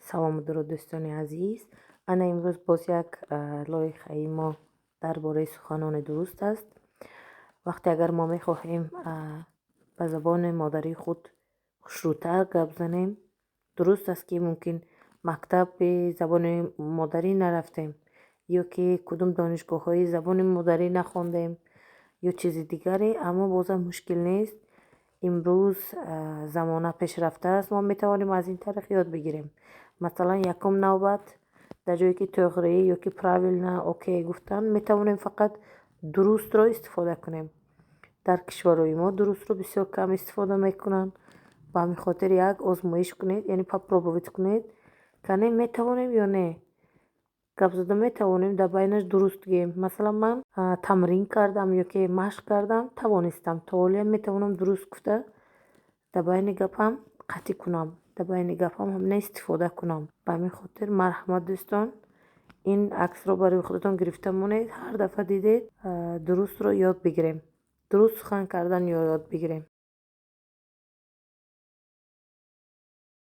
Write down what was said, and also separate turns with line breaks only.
Салому дуруд, дӯстони азиз! Ана имрӯз боз як лоиҳаи мо дар бораи суханони дуруст аст. Вақте агар мо мехоҳем ба забони модарии худ хушрӯтар гап занем, дуруст аст, ки мумкин мактаби забони модарӣ нарафтем ё ки кудом донишгоҳҳои забони модарӣ нахондем ё чизи дигаре, аммо бозам мушкил нест. Имрӯз замона пешрафта аст, мо метавонем аз ин тариқ ёд бигирем. Масалан, якум навбат, дар ҷое ки тоғрӣ ё ки правильно, окей гуфтан, метавонем фақат дурустро истифода кунем. Дар кишварҳои мо дурустро бисёр кам истифода мекунанд. Ба ҳамин хотир як озмоиш кунед, яъне попробовать кунед, кане метавонем ё не, гап зада метавонем, дар байнаш дуруст гӯем. Масалан, ман тамрин кардам ё ки машқ кардам, тавонистам. То ҳолиам метавонам дуруст гуфта, дар байни гапам қатъӣ кунам, дар байни гапам ҳамина истифода кунам. Ба ҳамин хотир марҳамат, дӯстон, ин аксро барои худатон гирифта монед. Ҳар дафъа дидед, дурустро ёд бигирем, дуруст сухан кардан ёд бигирем.